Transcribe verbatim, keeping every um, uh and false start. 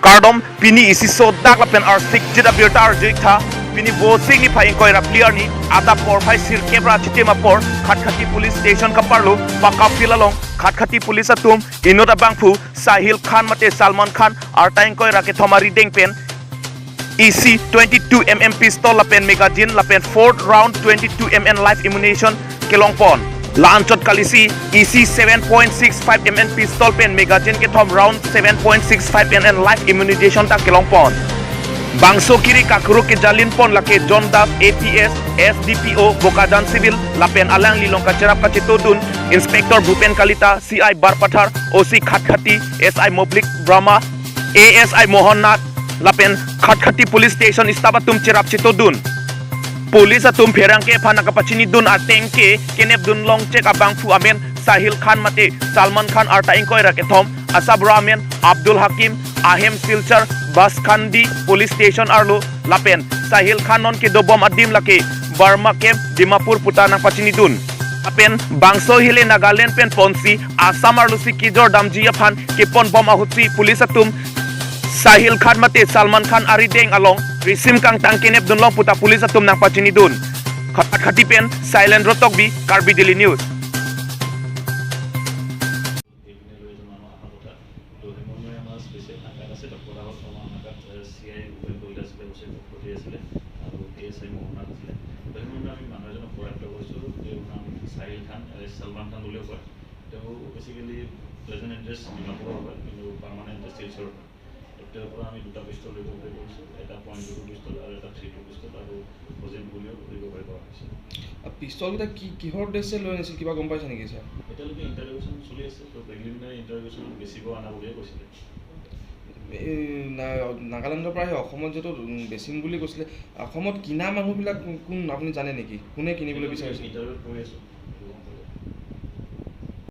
Kardom, pini isi sodak lapen arsikjit abirta arju-ik tha. Pini Vosik niphai ingkoi ra phli arni adap porphai sirkep ra chitim apor Khatkhati Police Station kaparlo Paka Field along Khatkhati Police atum inut abangphu Sahil Khan mate Salman Khan arta ingkoi ra kethom arideng pen isi twenty-two M M pistol lapen magazine lapen fourth round twenty-two M M live ammunition kelongpon. La-anchot kalisi isi seven point six five M M pistol pen magazine kethom round seven point six five M M live ammunition ta kelongpon. Bangso kiri kakruk kejalinpon lake John Das A P S, S D P O, Bokajan Civil, lapen alangli along kacherap kachetongdun Inspector Bhupen Kalita, C I Barpathar, O C Khatkhati, S I Moblik Brahma, A S I Mohan Nath, lapen Khatkhati Police Station staff atum cherap chetongdun. Police atum pherangke aphan nangkapachinidun ateng ke kenepdun longchek abangphu amen Sahil Khan mate Salman Khan arta ingkoi ra kethom, asabra amen Abdul Hakim, ahem Silchar Baskhandi Police Station arlo, lapen Sahil Khan non kedobom adim lake Burma Camp, Dimapur puta nangpachinidun. Lapen bangso hile Nagaland pen ponsi Assam arlosi kejor damji aphan keponbom ahutsi police atum Sahil Khan mate Salman Khan arideng along risim kangtang kenepdun long puta police atum nangpachinidun. Khatkhati pen Silent Rotokbi, Karbi Daily News. এইপিনে লৈ এজন মানুহ অহা কথা। তো সেইমৰ্মে আমাৰ স্পেচিয়েল হাংকাত আছে, ডক্টৰ ৰাৱত আমাৰ হাংকাত চি আই ভূপেন কলিতা আছিলে, ওচৰে ভূপতি আছিলে আৰু এ এছ আই মোহন নাথ আছিলে। তো সেইমৰ্মে আমি মানুহ এজনক কৰায়ত্ত কৰিছোঁ। তেওঁৰ নাম চাহিল খান, এ, চলমান খান বুলিও কয়। তেওঁ বেচিকেলি প্ৰেজেণ্ট এড্ৰেছ ডিমাপুৰৰ হয়, কিন্তু পাৰ্মানেণ্ট এড্ৰেছ শিলচৰৰ হয়। তো তেওঁৰ পৰা আমি দুটা পিষ্টল ৰিকভাৰী কৰিছোঁ, এটা পইণ্ট টু টু পিষ্টল আৰু এটা থ্ৰী টু পিষ্টল আৰু সজীৱ গুলীও ৰিকভাৰী কৰা হৈছে। পিষ্টলকেইটা কি, কিহৰ উদ্দেশ্যে লৈ আনিছিল, কিবা গম পাইছে নেকি ছাৰ? এতিয়ালৈকে ইণ্টাৰভিউশ্যন চলি আছে, তো প্ৰিলিমিনাৰী ইণ্টাৰভিউশ্যনত বেচিব অনা বুলিয়ে কৈছিলে। এই না-, নাগালেণ্ডৰ পৰা আহি অসমত যিটো, উম, বেচিম বুলি কৈছিলে, অসমত কিনা মানুহবিলাক কোন, আপুনি জানে নেকি? কোনে কিনিবলৈ বিচাৰিছে? ইণ্টাৰভিউত কৈ আছোঁ।